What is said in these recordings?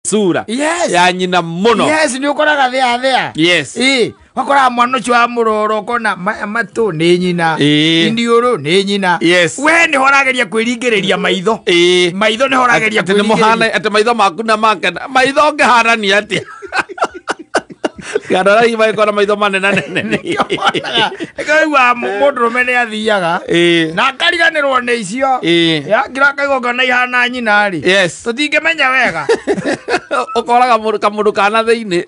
Sura Yes. ya nyina muno. Yes, nĩ ũkoraga thĩa thĩa. Yes. Ĩ, wakoraga mwana ũcio wa mũroro ũkona matũ nĩ nyina, Ĩ. indiũrũ nĩ nyina. Yes. We nĩho ũrageria kwĩringĩrĩria maitho. Ĩ. Maitho nĩho ũrageria Atĩ nĩ mũhana atĩ maitho maku na make maitho ũngĩhanania atĩa? Andũ arĩa hihi magĩkorwo na maitho manene nene. Nĩkĩo mũndũrũme nĩ athiaga Ĩ. na akariganĩrwo nĩ icio. Ĩ. Yakira akaigongona ihana nyina rĩ. Yes. Tũtingĩmenya wega. Ũkoraga mũndũ kamũndũ kana thĩinĩ.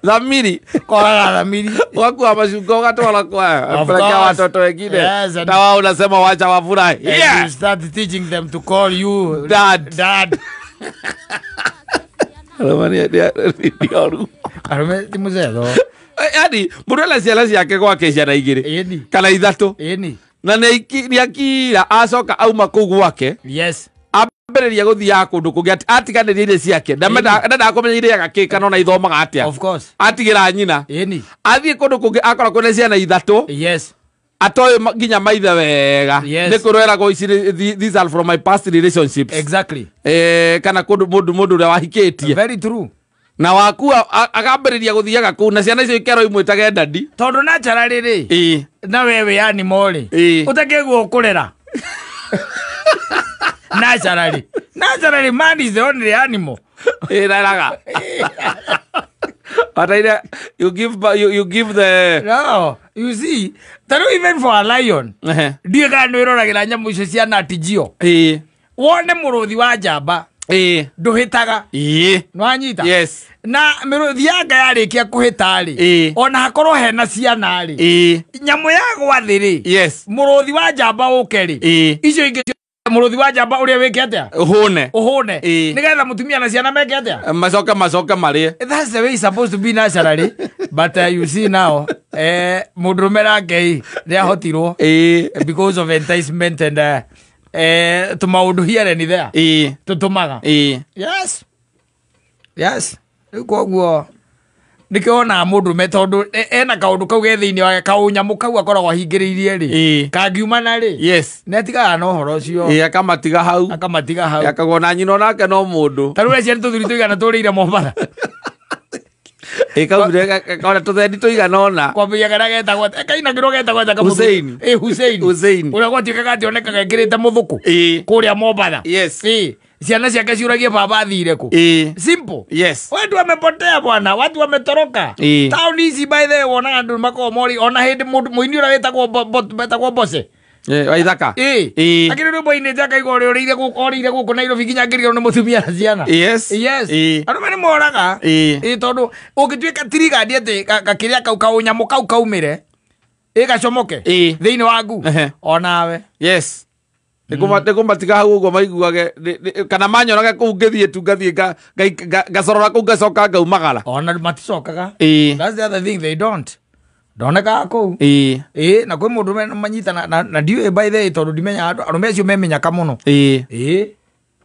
Thamiri. Koraga thamiri. Ũgakua macungwa ũgatwara kwa Of pelekea course. watoto wengine. Yes, and- Na wao unasema wacha wafurahi. And you Yeah. start teaching them to call you Dad. Dad. Arũme nĩ oru. Arũme ti mũcetho. Yaani mũndũ ena ciana ciake gwake ciana igĩrĩ Ĩni. kana ithatũ Ĩni. na nĩ akira acoka auma kũu gwake Yes. ambĩrĩria gũthiaga kũndũ kũngĩ atiganĩria irio ciake ndendaga kũmenya irĩaga kĩ kana ona ithomaga atĩa Of course. atigĩra nyina Ĩni. athiĩ kũndũ kũngĩ akora kwĩna ciana ithatũ Yes. atoĩ nginya maithe wega Yes. nĩ kũrweragwo ici these are from my past relationships. Exactly. Eh, kana kũndũ mũndũ ũrĩa wahikĩtie Very true. na wakua akambĩrĩria gũthiaga kũu na ciana icio ikerwo imwĩtage dadi. Tondũ naturally rĩ Ĩ. na we wĩ animal rĩ Ĩ. ũtakĩguo kũrera. Naturally. Naturally man is the only animal. Ĩreraga. Wataire you give you give the No, you see, tarĩu even for a lion Ehe. ndiũĩ kana nĩ wĩroragĩra nyamũ icio cia Nat Geo. Ĩ. Wone mũrũthi wa njamba Ĩ. ndũhĩtaga. Ĩ. Nĩwanyita? Yes. Na mĩrũthi ya nga yarĩkia kũhĩta rĩ Ĩ. ona hakorwo hena ciana rĩ Ĩ. nyamũ ya gwathĩ rĩ Yes. mũrũthi wa njamba ũke rĩ Ĩ. icio ingĩ mũrũthi wa njamba ũrĩa wĩke atĩa Ũhũne. ũhũne Ĩ. nĩgetha mũtumia na ciana meke atĩa. Macoke macoke marĩe. That's the way it's supposed to be naturally. But you see now, mũndũrũme nake nĩ ahotirwo Ĩ. because of enticement and tũmaũndũ here and there Ĩ. tũtũmaga. Ĩ. Yes. Yes. Rĩu koguo nĩkĩo wonaga mũndũrũme tondũ ena kaũndũ kau ge thĩinĩ wake kaũnyamũ kau akoragwo ahingĩrĩirie rĩ Ĩ. kangiumana rĩ Yes. nĩ atigaga na ũhoro ũcio Ĩ akamatiga hau. akamatiga hau. Akagwo na nyina onake no mũndũ. Ta rĩu eciria tũthuri tũigana tũrĩire Mombatha. Ĩ kaumire kona tũthendi tũigana ũna. Kwambĩrĩria karĩa getagwo kainagĩrwo getagwo atĩa kamũthuri? Hussein. Ĩ, Hussein. Hussein. Ũrĩa gwatuĩkaga atĩ onekaga ekĩrĩte mũthũkũ Ĩ. kũrĩa Mombatha. Yes. Ĩ, ciana ciake ciũragie baba athire kũ. Ĩ. Simple. Yes. Watu wamepotea bwana, watu wametoroka. Ĩ. Tauni ici by the way wonaga andũ makoragwo mori ona hĩndĩ mũndũ mũini ũrĩa wĩtagwo wetagwo Bose. Ĩ, Waithaka. Ĩ. Ĩ. Akĩrĩ rwĩmbo ainĩte akaigua ũrĩa ũrĩire gũkũ orĩire gũkũ Nairobi nginya angĩrigwo nĩ mũtumia na ciana. Yes. Yes. Ĩ. Arũme nĩ moraga. Ĩ. Ĩ tondũ ũngĩtuĩka tirigandi atĩ gakĩrĩa kau kaũnyamũ kau kaumĩre ĩgacomoke Ĩ. thĩinĩ waku Ehe. onawe. Yes. Nĩkũmatiga hau ũguo maiguage kana manyonaga kũu ngĩthiĩ tu ngathiĩ ngacorora kũu ngacoka ngaumagara. Ona maticokaga. Ĩ. That's the other thing they don't. Ndonekaga kũu. Ĩ. Ĩ, na kwĩ mũndũ manyitana na ndiũĩ by the way tondũ ndimenyaga andũ arũme acio memenyaka mũno. Ĩ. Ĩ.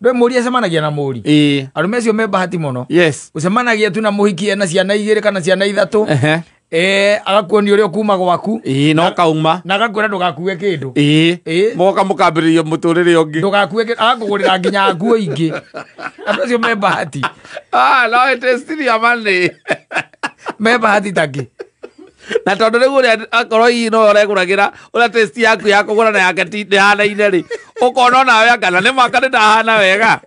Ndũĩ mũri acemanagia na mũri. Ĩ. Arũme acio me bahati mũno. Yes. Ũcemanagia tu na mũhiki ena ciana igĩrĩ kana ciana ithatũ. Ehe. Ĩ, agakuonia ũrĩa ũkuma gwaku Ĩ, no kauma. na agakwĩra ndũgakue kĩndũ. Ĩ. Ĩ. Moka mũkambĩrĩria mũtũrĩre ũngĩ. Ndũgakue kĩndũ agakũgũrĩra nginya nguo ingĩ. Andũ acio me bahati. Ah, no it is still your money. Me bahati takĩ. Na tondũ rĩu ũrĩa akorwo hihi no ũregũragĩra ũrĩa taste yaku ya kũgũra na yake ti ndĩhanaine rĩ ũkona onawe anga na nĩ mwaka nĩ ndahana wega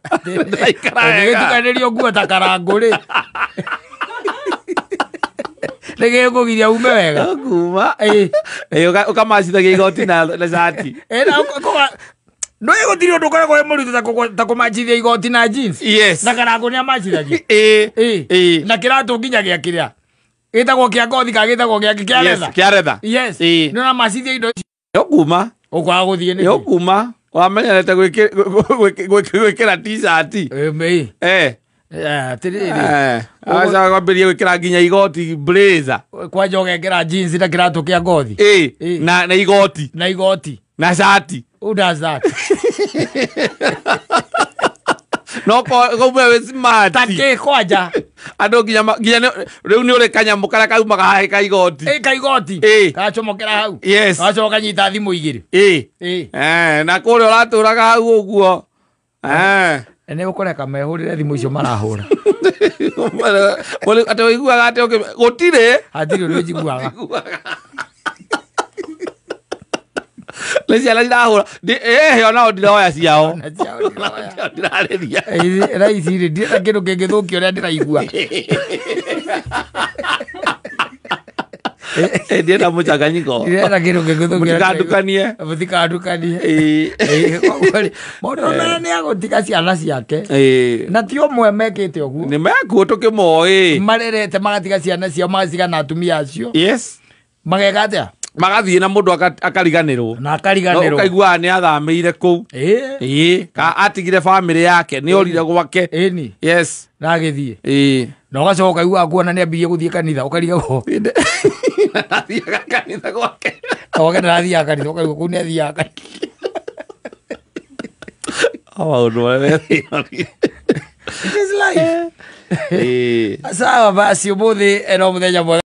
ndaikara wega. Ũngĩgĩtukanĩrio nguo ta karangũ rĩ. Nĩgĩkũgiria ume wega. Kuma. Ĩ. Ĩ, ũkamacithagia igoti na cati. Ĩ, na ndũĩ gũtirĩ ũndũ ũkoragwo wĩ mũritũ ta kũmanjithia igoti na jeans. Yes. Na karangũ nĩ amacithagia. Ĩ. Ĩ. Ĩ. Na kĩratũ nginya gĩa kĩrĩa. Gĩtagwo kĩa ngothi kana gĩtagwo gĩa kĩa Yes, letha. kĩa retha. Yes. Ĩ. Nĩ ũramacithia indo ici. Yokuma. Ũkwaga gũthiĩ nĩkĩ? Yokuma. Wamenyerete gwĩkĩra t-shirt. Ĩ, ĩ. Eh. Eh, atĩrĩrĩ. Eh. Aca kwambĩrĩria gwĩkĩra nginya igoti blazer. Kwanja ũgekĩra jeans na kĩratũ kĩa ngothi. Ĩ. Ĩ. Na igoti Na igoti. na cati. Who does that? No kaume wĩ smart. Ta kĩ kwanja? Andũ nginya nginya rĩu nĩ ũrĩ kanyamũ karĩa kaumaga haha ka igoti. Ĩ kaigoti. Ĩ. Gacomokera hau. Yes. Gacoka kanyita thimũ igĩrĩ. Ĩ. Ĩ. Eh, na kũrĩa ũratũraga hau ũguo. Eh. Nĩ ũkũreka mehũrĩre thimũ icio marahũra. Atĩ ũiguaga atĩ gũtirĩ. Hatirĩ ũndũ njiguaga. Nĩ ciana cirahũra. Ĩhĩ onao ndiroya ciao. Na ciao ndiroya. Ndirarĩria. Thaa ici rĩ, ndirenda kĩndũ kĩngĩthũkia ũrĩa ndĩraigua. Ndienda mũchanganyiko. Ndirenda kĩndũ kĩngĩthũkia ũrĩa ndĩraigua. Mũtikandukanie. Mũtikandukanie. Ĩĩ. Ĩĩ, koguo rĩ, mũndũ ũrĩa nĩ agũtiga ciana ciake. Ĩĩ. Na ti ũmwe mekĩte ũguo. Nĩ mekuo tũkĩmoĩ. Marerete magatiga ciana ciao magaciga na atumia acio. Yes. Mageka atĩa? Magathiĩ na mũndũ akariganĩrwo. Na akariganĩrwo. Ũkaiguaga nĩ athamĩire kũu. Ĩĩ. Ĩĩ. Ka atigire bamĩrĩ yake nĩ orire gwake. Ĩni. Yes. Na agĩthiĩ. Ĩĩ. Na ũgacoka ũkaigua kuona nĩ ambirie gũthiĩ kanitha ũkarigagwo. Athiaga kanitha gwake. Gwake ndarathiaga kanitha ũkaigua kũu nĩ athiaga kanitha. Maũndũ marĩa methĩinĩ. It is life. Ĩĩ. Sawa basi ũmũthĩ no mũthenya mwega.